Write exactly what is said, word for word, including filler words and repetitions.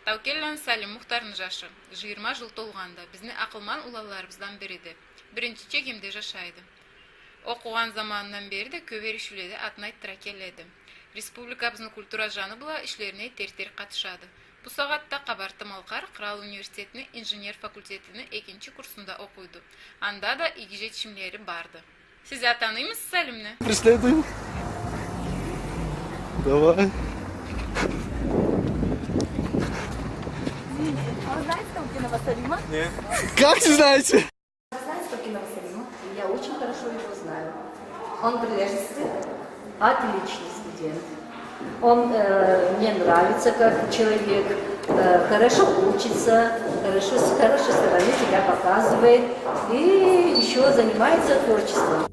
Таукелланы Салим Мухтарны жашы, жыйырма жыл толгъанды, бизни акъылман уланларыбыздан бириди. Биринчи Чегемде жашайды. Окъугъан заманындан бери да кёп эришиуледе атын айтдыра келеди. Республикабызны культура жаны бла ишлерине терк-терк къатышады. Бу сагъатда Къабарты-Малкъар кърал университетини инженер факультетини экинчи курсунда окъуйду. Анда да иги жетишимлери барды. Сиз а таныймысыз Салимни? Преследуем. Давай. А вы знаете Таукенова Салима? Нет. Как не знаете? Вы знаете Таукенова Салима? Я очень хорошо его знаю. Он прилежный студент. Отличный студент. Он, э, мне нравится как человек, э, хорошо учится, хорошо, с хорошей стороны себя показывает и ещё занимается творчеством.